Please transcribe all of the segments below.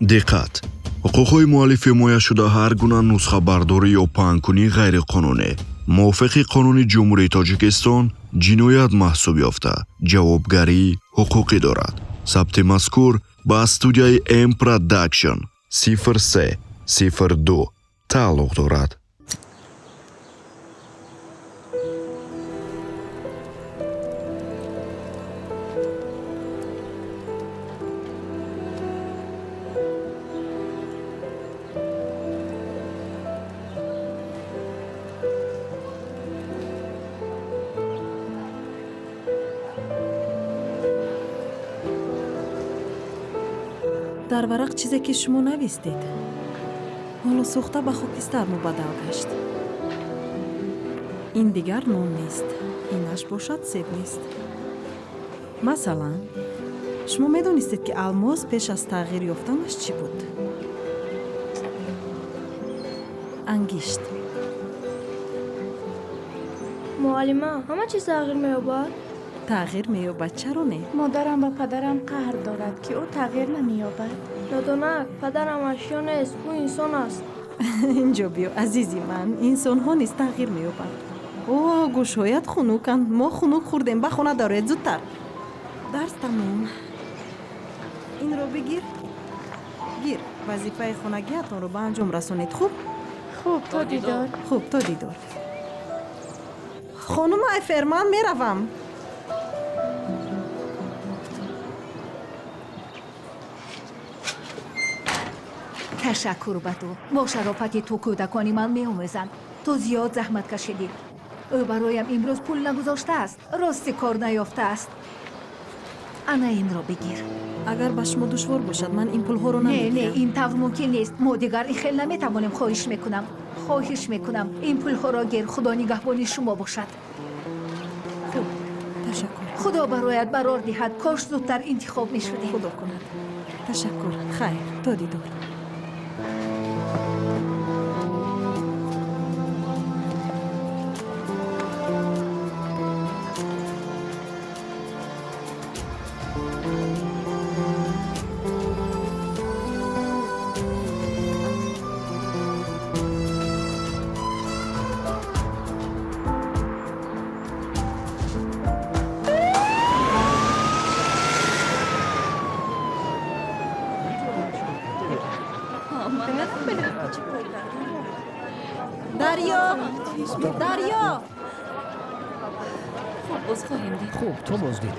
Диққат! Ҳуқуқҳои муаллиф ҳимоя шуда ҳар гуна нусхабардорӣ ё паҳнкунӣ ғайриқонунӣ мувофиқи Қонуни Ҷумҳурии Тоҷикистон ҷиноят маҳсуб ёфта, ҷавобгарии ҳуқуқӣ дорад. Сабти мазкур ба студияи M Production 03 02 тааллуқ дорад. Дар варақ чизе ки шумо навистед, ҳоло сӯхта ба хокистар мубаддал гашт. Ин дигар нон нест, инаш бошад себ нест. Масалан, шумо медонистед, ки алмос пеш аз тағйир ёфтанаш чӣ буд? Ангишт. Муаллима, ҳама чиз тағйир меёбад? Тағйир меёбад, чаро не? Модарам ба падарам қаҳр дорад, ки ӯ тағйир намеёбад. Нодонак, падарам ашё нест, ӯ инсон аст. Инҷо биё, азизи ман, инсонҳо низ тағйир меёбанд. О, гӯшҳоят хунуканд, мо хунук хӯрдем, ба хона дароед зудтар. Дарс тамом. Инро бигир. Гир, вазифаи хонагиатонро ба анҷом расонед, хуб? Хуб, то дидор. Хуб, то дидор. Хонум Айфер, ман меравам. Ташаккур ба ту. Бо шарофати ту кӯдакони ман меомӯзанд. Ту зиёд заҳмат кашидӣ. Ӯ бароям имрӯз пул нагузоштааст, рости кор наёфтааст. Ана инро бигир. Агар ба шумо душвор бошад, ман ин пулҳоро Не, не, намегирам. Ин тавр мумкин нест. Мо дигар ин хел наметавонем. Хоҳиш мекунам, хоҳиш мекунам, ин пулҳоро гир. Худо нигаҳбони шумо бошад. Хуб, ташаккур. Худо бароят барор диҳад. Кош зудтар интихоб мешудӣ. Худо кунад. Ташаккур. Хайр, то дидор. Дарё, Дарё! Хуб, боз хоҳем дид. Хуб, то боздид.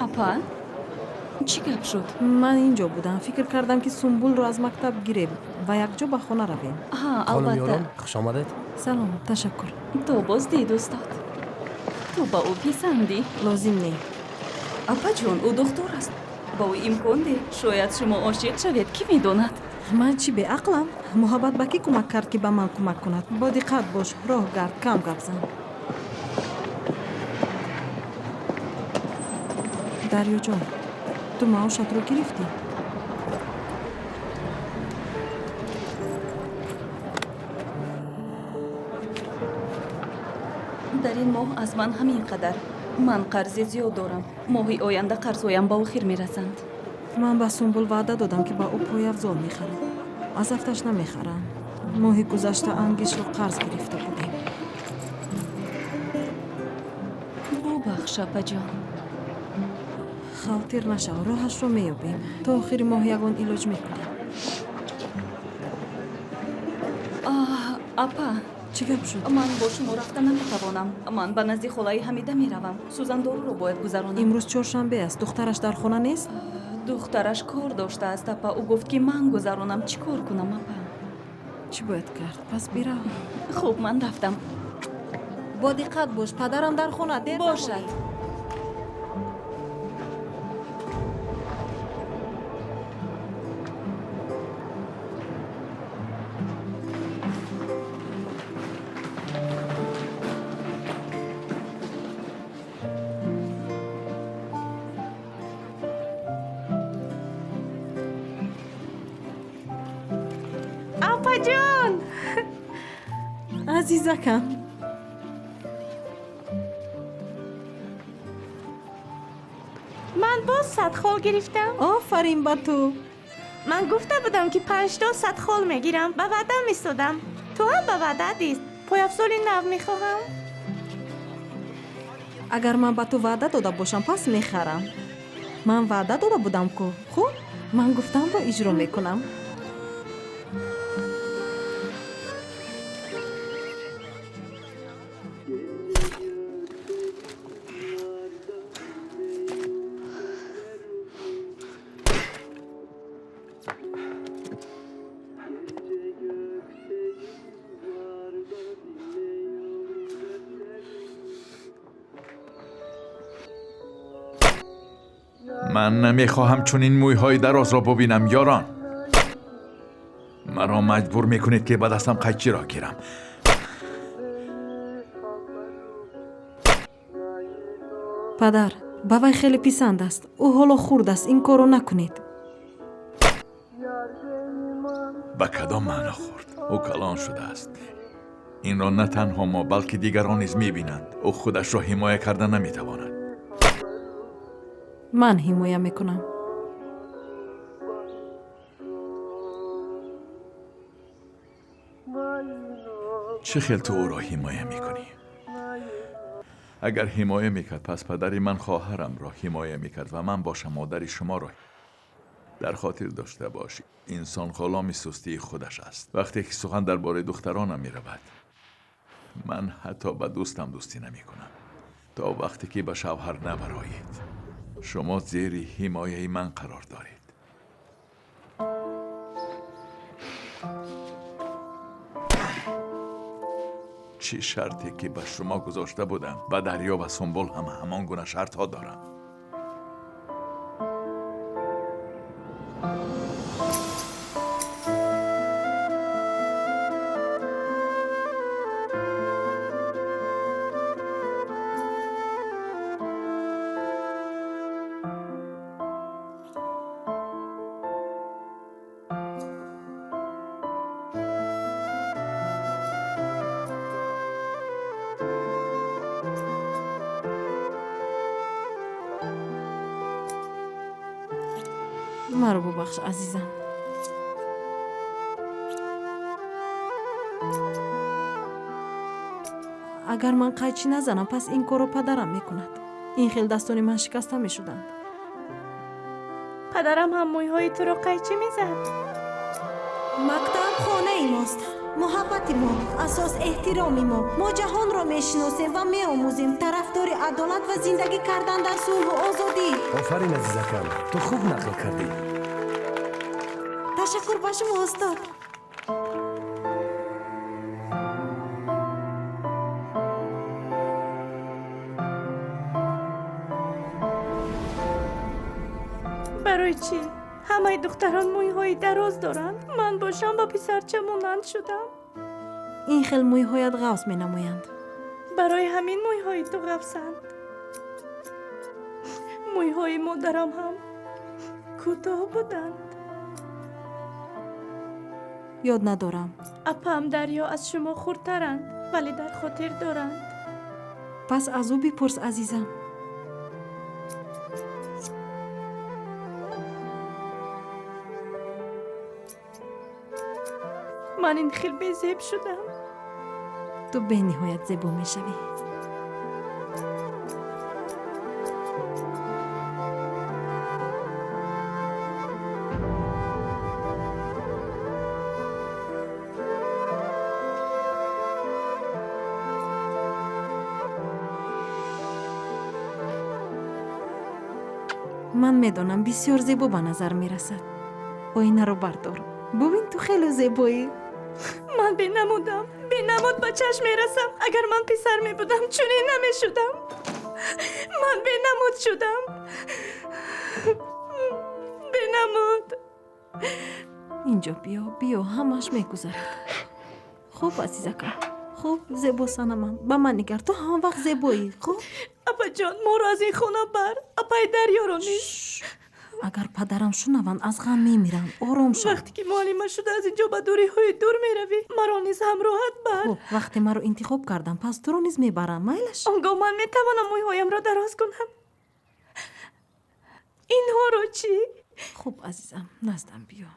Апа, чӣ гап шуд? Ман инҷо будам, фикр кардам, ки Сумбулро аз мактаб гирем ва якҷо ба хона равем. Ҳа, Хонум албатта. Ёрон, хуш омадед. Салом, ташаккур. То боздид, устод. Ту ба ӯ писандӣ. Лозим не. Апаҷон, ӯ духтур аст, ба ӯ имкон деҳ, шояд шумо ошиқ шавед, кӣ медонад? Ман чӣ, беақлам? Муҳаббат ба кӣ кӯмак кард, ки ба ман кӯмак кунад? Бо диққат бош, роҳ гард, кам гап зан. Дарёҷон, ту маошатро гирифтӣ? Дар ин моҳ аз ман ҳамин қадар. Ман қарзи зиёд дорам, моҳи оянда қарзҳоям ба охир мерасанд. Ман ба Сумбул ваъда додам, ки ба ӯ пойафзол мехарам. Аз афташ намехарам. Моҳи гузашта ангишро қарз гирифта будем. Бубахш, апаҷон. Хавтир нашав, роҳашро меёбем. То охири моҳ ягон илоҷ мекунем. Апа. Чӣ гап шуд? Ман бо шумо рафта наметавонам. Ман ба назди холаи Ҳамида меравам, сӯзандоруро бояд гузаронам. Имрӯз чоршанбе аст, духтараш дар хона нест? Духтараш кор доштааст, апа. Ӯ гуфт, ки ман гузаронам. Чӣ кор кунам, апа? Чӣ бояд кард? Пас бирав. Хуб, ман рафтам. Бо диққат бош, падарам дар хона, дер Бошад. намонӣ. Апаҷон, азизакам. Ман боз 100 хол гирифтам. Офарин ба ту. Ман гуфта будам, ки 5 то 100 хол мегирам. Ба ваъдам истодам. Ту ҳам ба ваъдаат ист. Пойафзоли нав мехоҳам. Агар ман ба ту ваъда дода бошам, пас мехарам. Ман ваъда дода будам ку. Хуб, ман гуфтамро иҷро мекунам. Ман намехоҳам чунин мӯйҳои дарозро бубинам, ёрон. Маро маҷбур мекунед, ки ба дастам қайчиро гирам. Падар, ба вай хеле писанд аст. Ӯ ҳоло хурд аст, ин корро накунед. Ба кадом маъно хурд? Ӯ калон шудааст. Инро на танҳо мо, балки дигарон низ мебинанд. Ӯ худашро ҳимоя карда наметавонад. Ман ҳимоя мекунам. Чӣ хел ту ӯро ҳимоя мекунӣ? Агар ҳимоя мекард, пас падари ман хоҳарамро ҳимоя мекард ва ман бошам модари шуморо. Дар хотир дошта бош, инсон ғуломи сустии худаш аст. Вақте ки сухан дар бораи духтаронам меравад, ман ҳатто ба дӯстам дӯстӣ намекунам, то вақте ки ба шавҳар набароед. Шумо зери ҳимояи ман қарор доред. Чӣ шарте ки ба шумо гузошта будам, ба Дарё ва Сумбул ҳам ҳамон гуна шартҳо дорам. Маро бубахш, азизам. Агар ман қайчӣ назанам, пас ин корро падарам мекунад. Ин хел дастони ман шикаста мешуданд. Падарам ҳам мӯйҳои туро қайчӣ мезад. Мактаб хонаи мост. Муҳаббати мо, асос эҳтироми мо. Мо ҷаҳонро мешиносем ва меомӯзем. Тарафдори адолат ва зиндагӣ кардан дар сулҳу озодӣ. Офарин, азизакам, ту хуб нақл кардӣ. Ташаккур ба шумо, устод. Барои чӣ ҳамаи духтарон мӯйҳои дароз доранд? Ман бошам ба писарча монанд шудам. Ин хел мӯйҳоят ғафз менамоянд. Барои ҳамин мӯйҳои ту ғафзанд. Мӯйҳои модарам ҳам кӯтоҳ буданд. Ёд надорам. Апаам Дарё аз шумо хурдтаранд, вале дар хотир доранд. Пас аз ӯ бипурс, азизам. Ман ин хел безеб шудам. Ту бениҳоят зебо мешавӣ. Ман медонам, бисёр зебо ба назар мерасад. Оинаро бардор. Бубин, ту хеле зебоӣ. Ман бенамудам. Бенамуд ба чашм мерасам. Агар ман писар мебудам, чунин намешудам. Ман бенамуд шудам. Бенамуд. Инҷо биё, биё, ҳамаш мегузарад. Хуб, азизакам. Хуб, зебо санамам. Ба ман нигар, ту ҳама вақт зебоӣ. Хуб? Апаҷон, моро аз ин хона бар. Апаи Дарёро низ. Агар падарам шунаванд, аз ғам мемиранд. Ором шав. Вақте ки муаллима шуда аз инҷо ба дуриҳои дур меравӣ, маро низ ҳамроҳат бар. Хуб, вақте маро интихоб кардам, пас туро низ мебарам. Майлаш? Он гоҳ ман метавонам мӯйҳоямро дароз кунам. Моро чӣ? Хуб, азизам, наздам биё.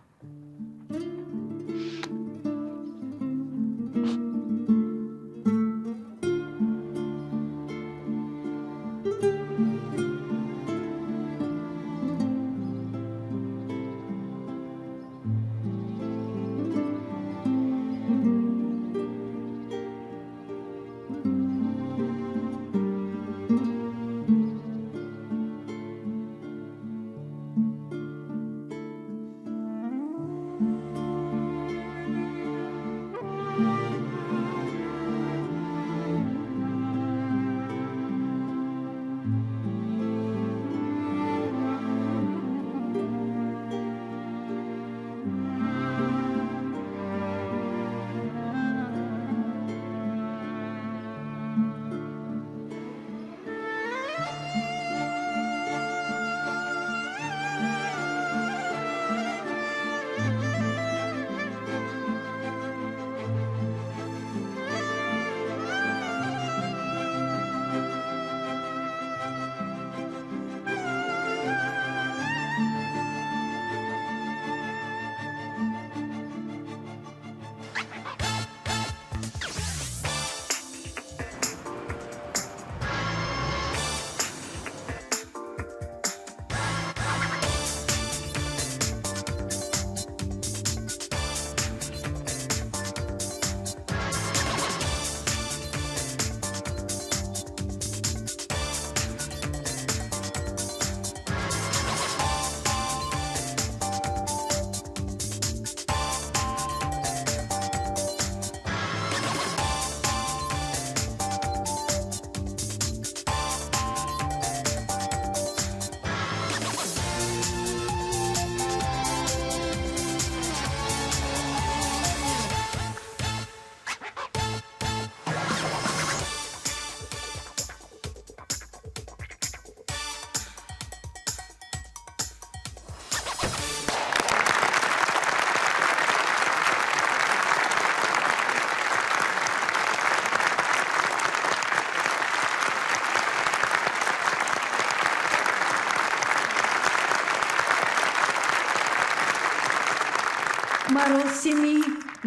Маросими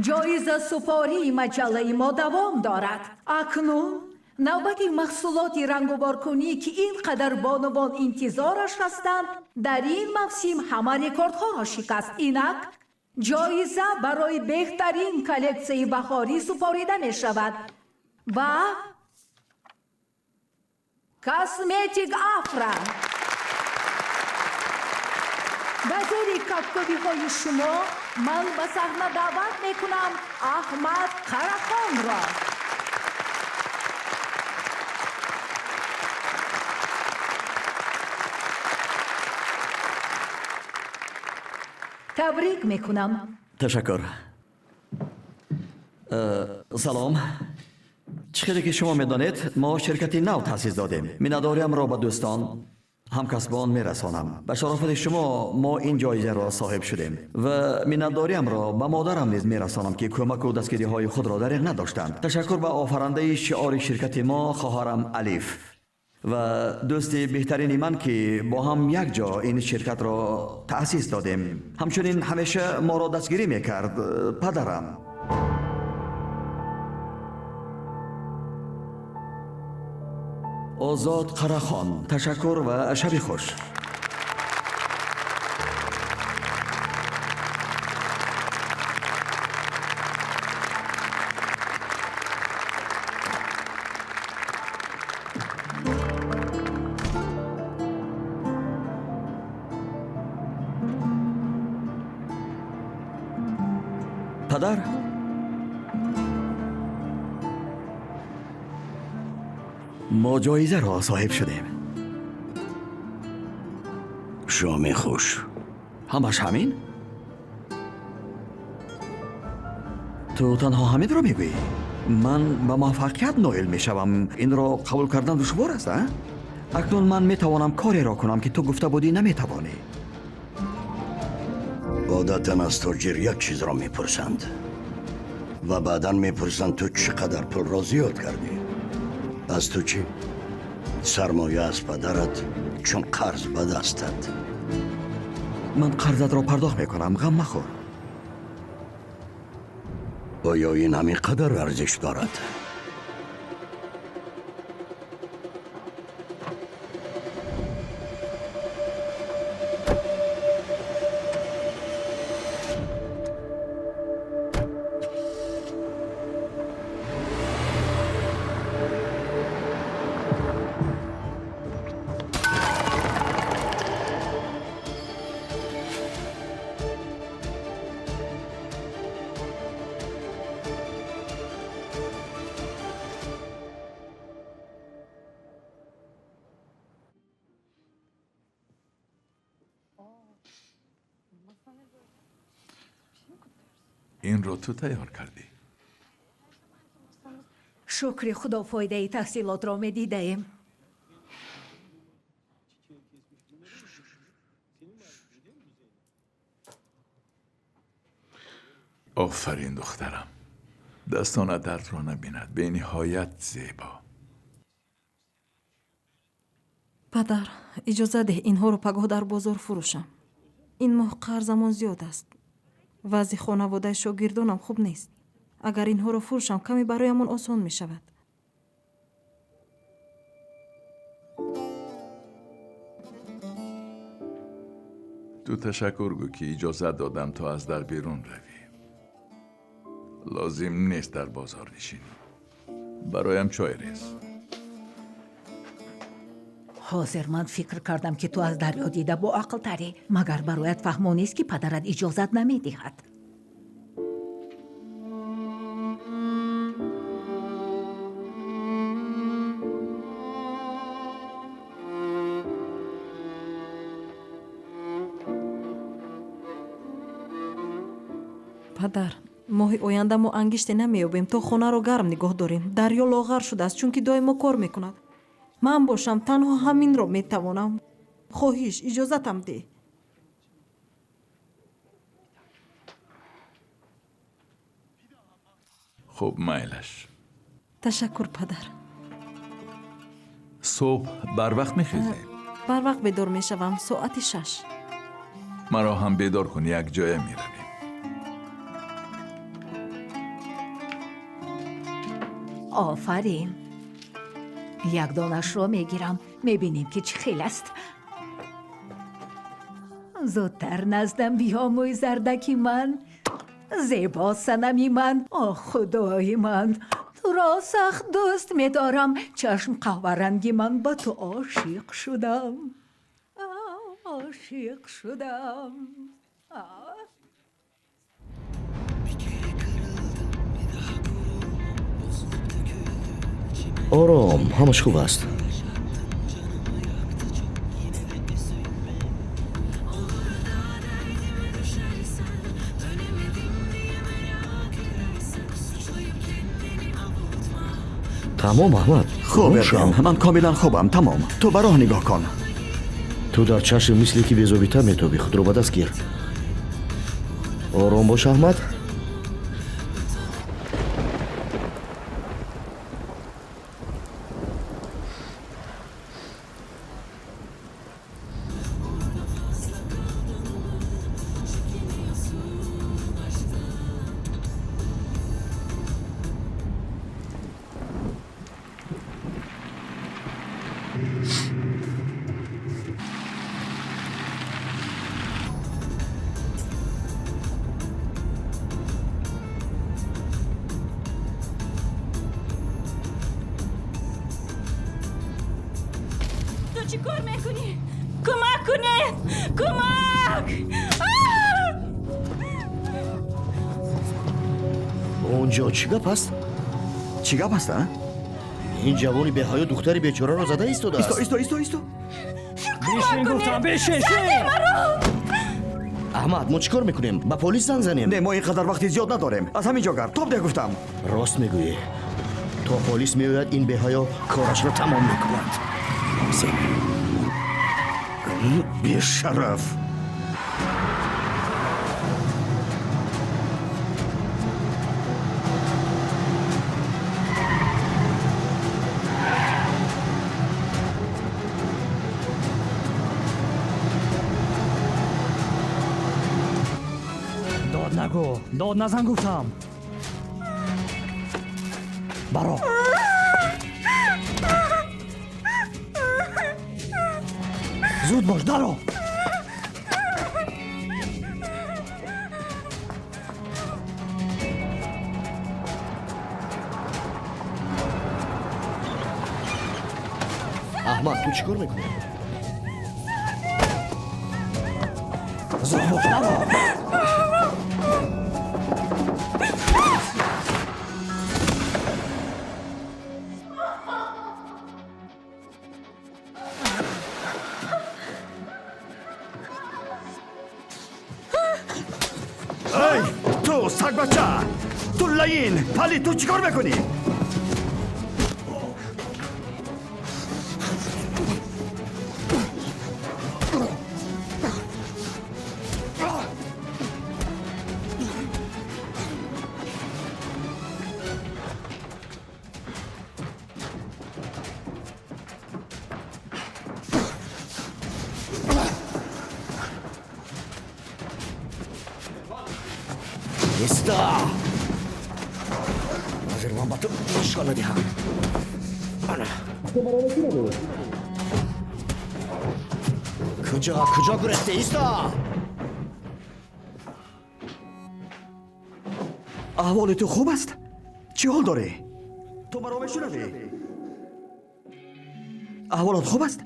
ҷоизасупории маҷаллаи мо давом дорад. Акнун навбати маҳсулоти рангуборкунӣ, ки ин қадар бонувон интизораш ҳастанд, дар ин мавсим ҳама рекордҳоро шикаст. Инак ҷоиза барои беҳтарин коллексияи баҳорӣ супорида мешавад ба Косметик Афра. Ба зери кафкӯбиҳои шумо ман ба саҳна даъват мекунам Аҳмад Қарахонро. Табрик мекунам. Ташаккур. Салом. Чӣ хеле ки шумо медонед, мо ширкати нав таъсис додем. Миннатдориамро ба дӯстон, ҳамкасбон мерасонам. Ба шарофати шумо мо ин ҷоизаро соҳиб шудем ва миннатдориамро ба модарам низ мерасонам, ки кӯмаку дастгириҳои худро дариғ надоштанд. Ташаккур ба офарандаи шиори ширкати мо, хоҳарам Алиф, ва дӯсти беҳтарини ман, ки бо ҳам як ҷо ин ширкатро таъсис додем. Ҳамчунин ҳамеша моро дастгирӣ мекард падарам. Озод Қарахон. Ташаккур ва шаби хуш. Падар, мо ҷоизаро соҳиб шудем. Шоми хуш. Ҳамаш ҳамин? Ту танҳо ҳаминро мегӯӣ? Ман ба муваффақият ноил мешавам. Инро қабул кардан душвор аст, а? Акнун ман метавонам кореро кунам, ки ту гуфта будӣ наметавонӣ. Одатан аз тоҷир як чизро мепурсанд ва баъдан мепурсанд, ту чӣ қадар пулро зиёд кардӣ. Аз ту чӣ? Сармоя аз падарат чун қарз ба дастат. Ман қарзатро пардохт мекунам, ғам махӯр. Оё ин ҳамин қадар арзиш дорад? Инро ту тайёр кардӣ? Шукри Худо, фоидаи таҳсилотро медидаем. Офарин, духтарам. Дастонат дардро набинад. Бениҳоят зебо. Падар, иҷоза деҳ инҳоро пагоҳ дар бозор фурӯшам. Ин моҳ қарзамон зиёд аст. Вазъи хонаводаи шогирдонам хуб нест. Агар инҳоро фурӯшам, каме бароямон осон мешавад. Ту ташаккур гӯ, ки иҷозат додам то аз дар берун равӣ. Лозим нест дар бозор нишинӣ. Бароям чой рез. Ҳозир ман фикр кардам, ки ту аз дарё дида боақлтарӣ. Магар бароят фаҳмо нест, ки падарат иҷозат намедиҳад? Падар, моҳи оянда мо ангиште намеёбем, то хонаро гарм нигоҳ дорем. Дарё лоғар шудааст, чунки доимо кор мекунад. Ман бошам, танҳо ҳаминро метавонам. Хоҳиш, иҷозатам деҳ. Хуб, майлаш. Ташаккур, падар. Субҳ барвақт мехезӣ? Барвақт бедор мешавам, соати 6. Маро ҳам бедор кун, як ҷоя меравем. Офарин. Як донашро мегирам, мебинем, ки чӣ хел аст. Зудтар наздам биё, мӯи зардаки ман, зебо санами ман. О, худои ман, туро сахт дӯст медорам. Чашм қаҳваранги ман, ба ту ошиқ шудам, ошиқ шудам. Ором, ҳамаш хуб аст. Тамом, Аҳмад. Хуб, Эрдем, ман комилан хубам, тамом. Ту ба роҳ нигоҳ кун. Ту дар чашм мисле ки безобита метобӣ, худро ба даст гир. Ором бош, Аҳмад. Чӣ кор мекунӣ? Кӯмак кунед! Кӯмак! Онҷо чӣ гап аст? Чӣ гап аст, а? Ин ҷавони беҳаё духтари бечораро зада истодааст. Исто, исто, исто, исто. Бишин, гуфтам, бишин, шин! Аҳмад, мо чӣ кор мекунем? Ба полис занг занем? Не, мо ин қадар вақти зиёд надорем. Аз ҳамин ҷо гард. Топ деҳ, гуфтам. Рост мегӯӣ. То полис меояд, ин беҳаё корашро тамом мекунад. Бешараф! Нагӯ, дод назан гуфтам. Баро. Зуд бош, даро. Аҳмад, ту чӣ кор мекунӣ? Зуд бош, даро. Эй, ту сагбача! Ту лаин! Пали, ту чӣ кор мекунӣ? Иста! Ҳозир ман ба ту нишон медиҳам. Ана. Куҷо, куҷо гурехтӣ? Иста! Аҳволи ту хуб аст? Чӣ ҳол дорӣ? Ту маро мешунавӣ? Аҳволат хуб аст?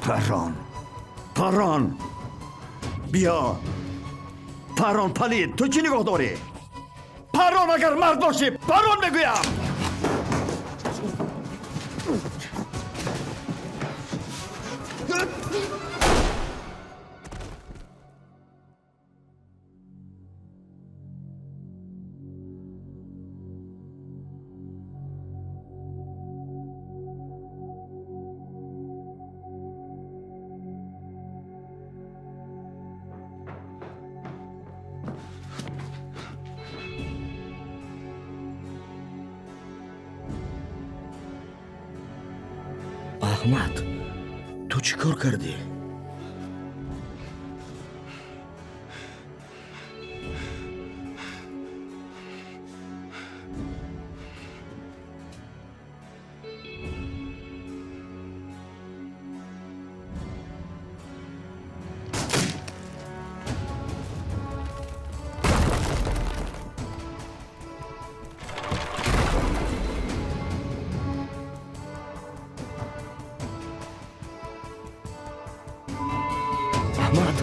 Парон, Парон, биё. Парон, палид, ту чӣ нигоҳ дорӣ? Парон, агар мард бошӣ, парон мегӯям. Аҳмад, ту чӣ кор кардӣ? Аҳмад!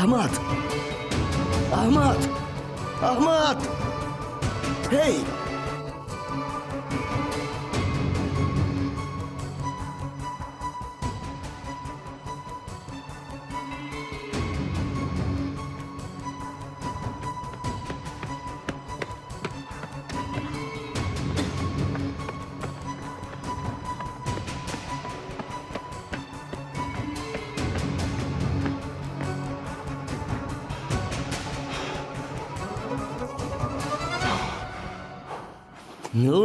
Аҳмад! Аҳмад! Аҳмад! Ҳей!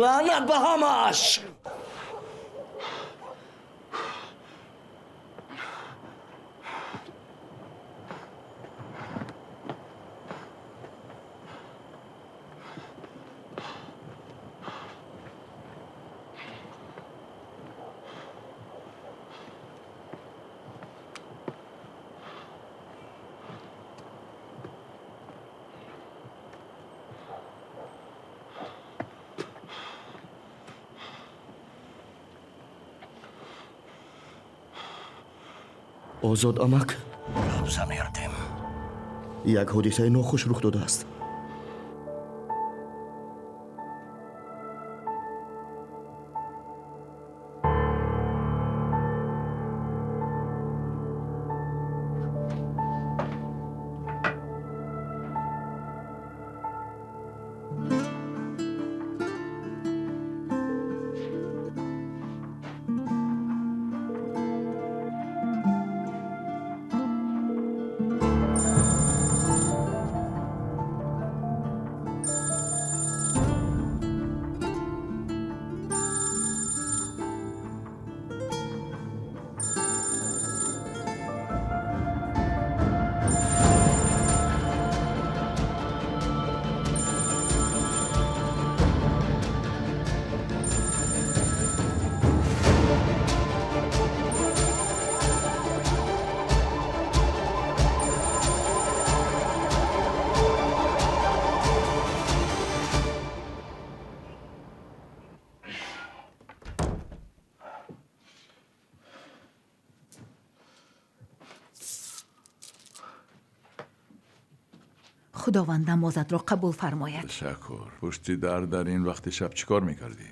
Лаънат ба ҳамаш! Озод амак? Гап зан, Эрдем. Як ҳодисаи нохуш рух додааст. Худованд намозатро қабул фармояд. Ташаккур. Пушти дар дар ин вақти шаб чӣ кор мекардӣ?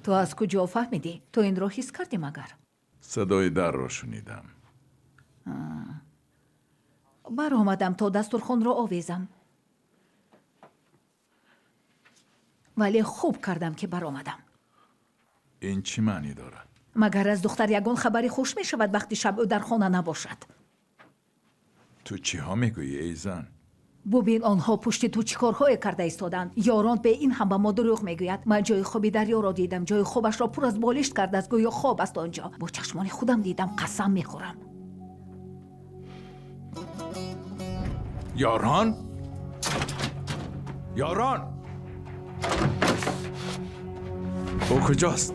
Ту аз куҷо фаҳмидӣ? Ту инро ҳис кардӣ магар? Садои дарро шунидам. Баромадам то дастурхонро овезам. Вале хуб кардам ки баромадам. Ин чӣ маънӣ дорад? Магар аз духтар ягон хабари хуш мешавад вақти шаб ӯ дар хона набошад? Ту чиҳо мегӯӣ, эй зан? Бубин, онҳо пушти ту чӣ корҳое карда истоданд. Ёрон бе ин ҳам ба мо дурӯғ мегӯяд. Ман ҷои хоби Дарёро дидам. Ҷои хобашро пур аз болишт кардааст, гӯё хоб аст он ҷо. Бо чашмони худам дидам, қасам мехӯрам. Ёрон? Ёрон! Ӯ куҷост?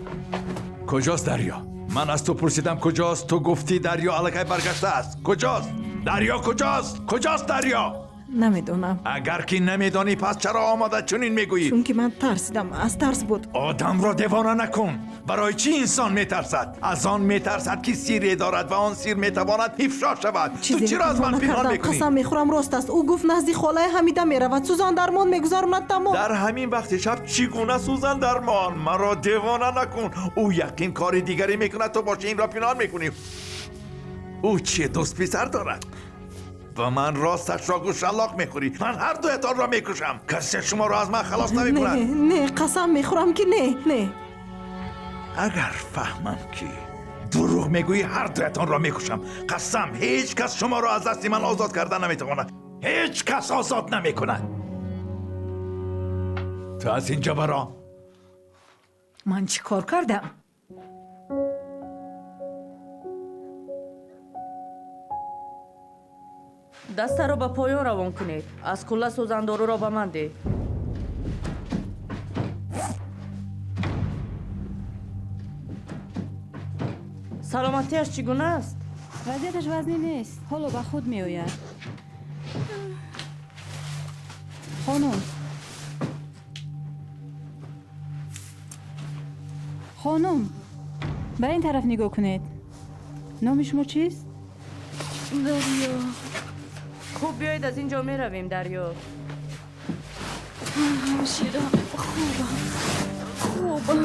Куҷост Дарё? Ман аз ту пурсидам куҷост, ту гуфтӣ Дарё аллакай баргаштааст. Куҷост? Дарё куҷост? Куҷост Дарё? Намедонам. Агар ки намедонӣ, пас чаро омада чунин мегӯӣ? Чунки ман тарсидам, аз тарс буд. Одамро девона накун. Барои чӣ инсон метарсад? Аз он метарсад ки сире дорад ва он сир метавонад ифшо шавад. Ту чиро аз ман пинҳон мекунӣ? Қасам мехӯрам, рост аст. Ӯ гуфт назди холаи Ҳамида меравад, сӯзандармон мегузаронад, тамом. Дар ҳамин вақти шаб чӣ гуна сӯзандармон? Маро девона накун. Ӯ яқин кори дигаре мекунад, ту боши инро пинҳон мекунӣ. Ӯ чӣ дӯст писар дорад? Ва ман росташро гӯшалоқ мехӯрӣ. Ман ҳар дуятонро мекушам. Касе шуморо аз ман халос намекунад. Не, не, қасам мехӯрам ки не, не. Агар фаҳмам ки дурӯғ мегӯӣ, ҳар дуятонро мекушам. Қасам, ҳеҷ кас шуморо аз дасти ман озод карда наметавонад. Ҳеҷ кас озод намекунад. Ту аз инҷо баро. Ман чӣ кор кардам? Дастаро ба поён равон кунед. Аз кулла сӯзандоруро ба ман деҳ. Саломатиаш чӣ гуна аст? Вазъияташ вазнин нест. Ҳоло ба худ меояд. Хонум, хонум, ба ин тараф нигоҳ кунед. Номи шумо чист? Дарё. Хуб, биёед аз ин ҷо меравем, Дарё. Ҳамшира, хубам, хубам.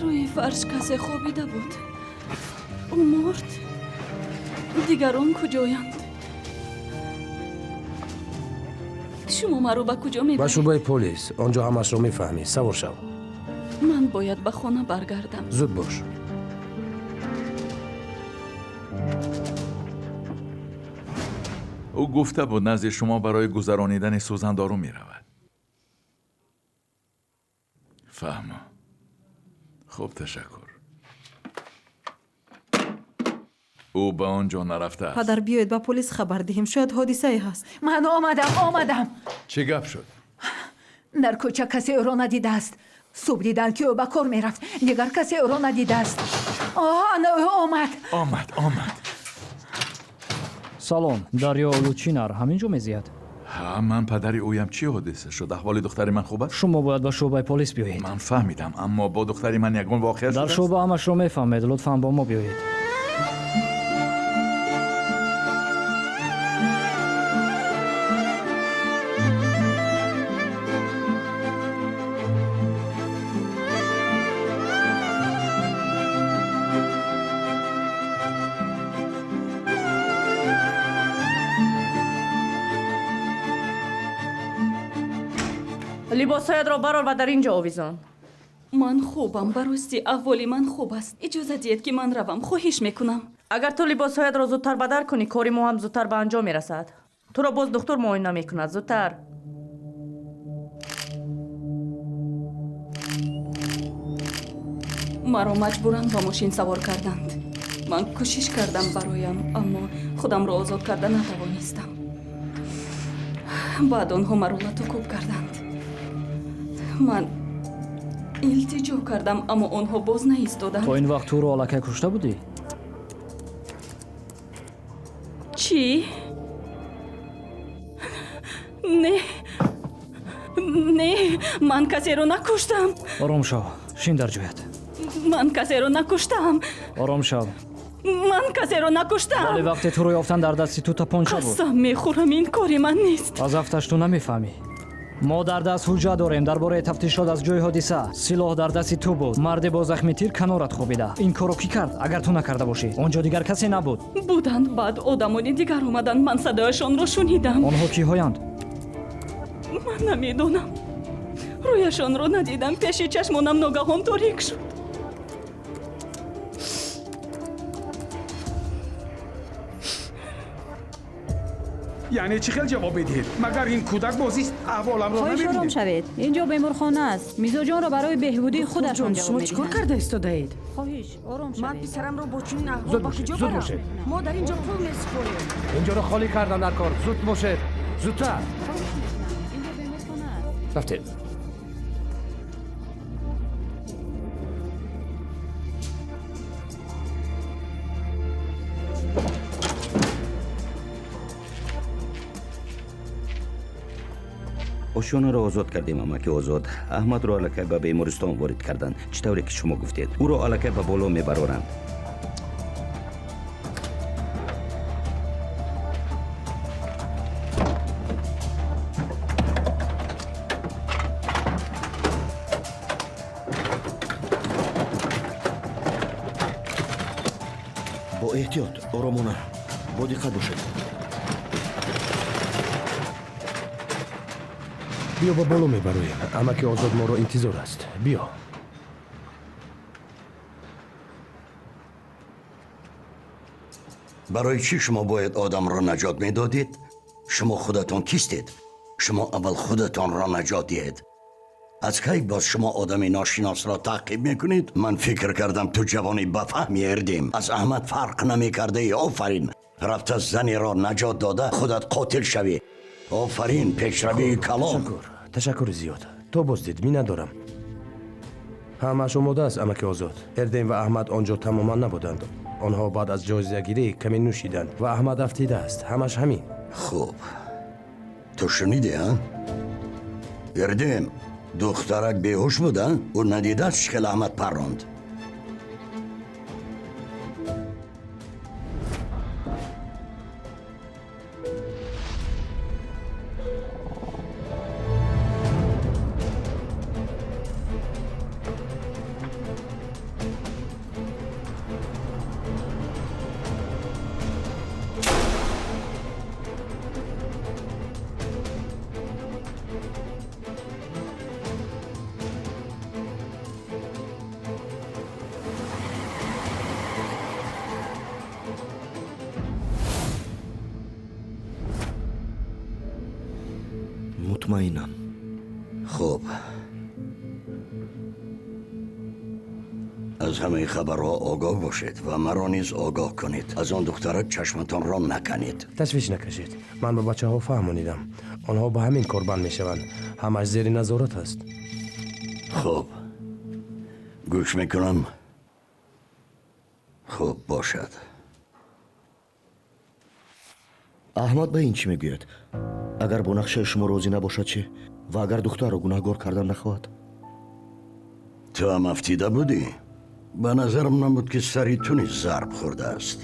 Рӯи фарш касе хобида буд. Ӯ мурд. Дигарон куҷоянд? Шумо маро ба куҷо мебаред? Ба шӯъбаи полис. Он ҷо ҳамашро мефаҳмӣ. Савор шав. Ман бояд ба хона баргардам. Зуд бош. Ӯ гуфта буд назди шумо барои гузаронидани сӯзандору меравад. Фаҳмо. Хуб, ташаккур. Ӯ ба он ҷо нарафтааст. Падар, биёед ба полис хабар диҳем. Шояд ҳодисае ҳаст. Ман омадам, омадам. Чӣ гап шуд? Дар кӯча касе ӯро надидааст. Субҳ диданд ки ӯ ба кор мерафт. Дигар касе ӯро надидааст. Ана ӯ омад. Омад, омад. Салом, Дарё Лучинар ҳамин ҷо мезиёд? Ҳа, ман падари ӯям. Чӣ ҳодиса шуд? Аҳволи духтари ман хуб аст? Шумо бояд ба шӯъбаи полис биёед. Ман фаҳмидам, аммо бо духтари ман ягон воқеа дар шудааст? шӯъба ҳамашро мефаҳмед. Лутфан бо мо биёед. Либосҳоятро барор ва дар ин ҷо овизон. Ман хубам, ба ростӣ аҳволи ман хуб аст. Иҷоза диҳед ки ман равам, хоҳиш мекунам. Агар ту либосҳоятро зудтар бадар кунӣ, кори мо ҳам зудтар ба анҷом мерасад. Туро боз духтур муоина мекунад. Зудтар. Маро маҷбуран ба мошин савор карданд. Ман кӯшиш кардам бароям, аммо худамро озод карда натавонистам. Баъд онҳо маро лату кӯб карданд. Ман илтиҷо кардам, аммо онҳо боз наистоданд. То ин вақт туро аллакай кушта будӣ? Чӣ? Не, не, ман касеро накуштам. Ором шав, шин дар ҷоят. Ман касеро накуштам. Ором шав. Ман касеро накуштам. Вале вақте туро ёфтан дар дасти ту тапонча буд. Қасам мехӯрам, ин кори ман нест. Аз афташ ту намефаҳмӣ. Мо дар даст ҳуҷҷат дорем дар бораи тафтишот аз ҷои ҳодиса. Силоҳ дар дасти ту буд. Марде бо захми тир канорат хобида. Ин корро кӣ кард, агар ту накарда бошӣ? Он ҷо дигар касе набуд. Буданд, баъд одамони дигар омаданд. Ман садояшонро шунидам. Онҳо киҳоянд? Ман намедонам. Рӯяшонро надидам. Пеши чашмонам ногаҳон торик шуд. Яъне чӣ хел ҷавоб медиҳед? Магар ин кӯдак бозист? Аҳволамро Хоҳиш, ором намебинед? шавед. Инҷо беморхона аст. Мизоҷонро барои беҳбудии худашон ҷавоб Шумо чӣ кор медиҳанд. карда истодаед? Хоҳиш, ором Ман шавед. писарамро бо чунин аҳвол Зуд ба бошед, куҷо зуд барам? бошед. Мо дар ин ҷо пул месупорем. Инҷоро холӣ кардан дар кор. Зуд бошед, зудтар. Рафтем. Ошёнаро озод кардем, амаки Озод. Аҳмадро аллакай ба бемористон ворид карданд, чӣ тавре ки шумо гуфтед. Ӯро аллакай ба боло мебароранд. Бо эҳтиёт, оромона, бо диққат бошед. Биё, ба боло мебароем. Амаки Озод моро интизор аст. Биё. Барои чӣ шумо бояд одамро наҷот медодед? Шумо худатон кистед? Шумо аввал худатонро наҷот диҳед. Аз кай боз шумо одами ношиносро таъқиб мекунед? Ман фикр кардам, ту ҷавони бафаҳми, Эрдем. Аз Аҳмад фарқ намекардаи. Офарин, рафта занеро наҷот дода, худат қотил шавӣ. Офарин, пешравии калон. Ташаккур, ташаккури зиёд. То боздид, миннатдорам. Ҳамааш омода аст, амаки Озод. Эрдем ва Аҳмад он ҷо тамоман набуданд. Онҳо баъд аз ҷоизагирӣ каме нӯшиданд ва Аҳмад афтидааст. Ҳамаш ҳамин. Хуб, ту шунидӣ, а? Эрдем, духтарак беҳуш буд, а? Ӯ надидааст, чӣ хел Аҳмад парронд. Мутмаинам. Хуб, аз ҳамаи хабарҳо огоҳ бошед ва маро низ огоҳ кунед. Аз он духтарак чашматонро наканед. Ташвиш накашед. Ман ба бачаҳо фаҳмонидам. Онҳо ба ҳамин кор банд мешаванд. Ҳамаш зери назорат аст. Хуб, гӯш мекунам. Хуб бошад. Аҳмад ба ин чӣ мегӯяд? Агар бо нақшаи шумо розӣ набошад чӣ? Ва агар духтарро гунаҳгор кардан нахоҳад? Ту ҳам афтида будӣ? Ба назарам намуд, ки сари ту низ зарб хӯрдааст.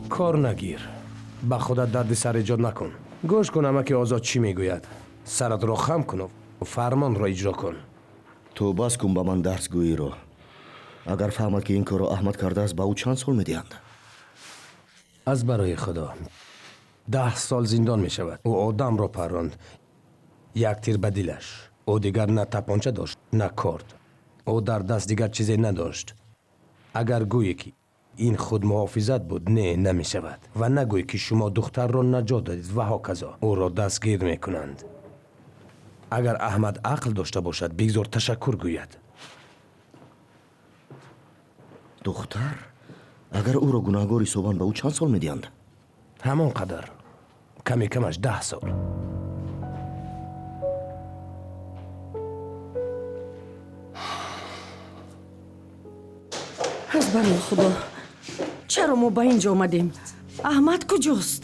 Кор нагир, ба худат дарди сар эҷод накун. Гӯш кун, амаки Озод чӣ мегӯяд. Саратро хам куну фармонро иҷро кун. Ту бас кун ба ман дарс гӯиро. Агар фаҳмад, ки ин корро Аҳмад кардааст, ба ӯ чанд сол медиҳанд? Аз барои Худо, 10 сол зиндон мешавад. Ӯ одамро парронд, як тир ба дилаш. Ӯ дигар на тапонча дошт, на корд. Ӯ дар даст дигар чизе надошт. Агар гӯе, ки ин худмуҳофизат буд, не, намешавад. Ва нагӯй, ки шумо духтарро наҷот додед ва ҳоказо. Ӯро дастгир мекунанд. Агар Аҳмад ақл дошта бошад, бигзор ташаккур гӯяд. Духтар? Агар ӯро гунаҳгор ҳисобанд, ба ӯ чанд сол медиҳанд? Ҳамон қадар, каме камаш 10 сол. Аз барои Худо, чаро мо ба ин ҷо омадем? Аҳмад куҷост?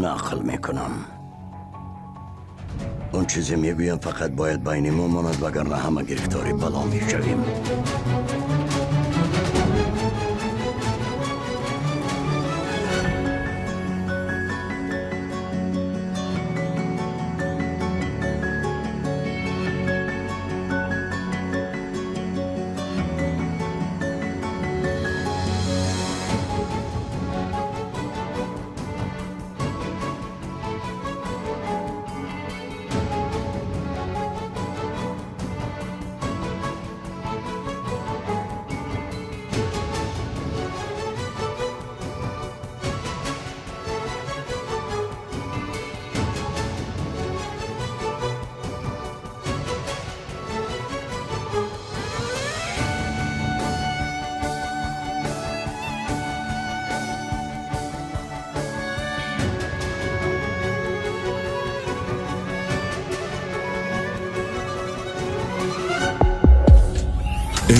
Нақл мекунам. Он чизе мегӯям, фақат бояд байни мо монад, вагарна ҳама гирифтори бало мешавем.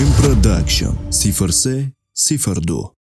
M Production 03 02.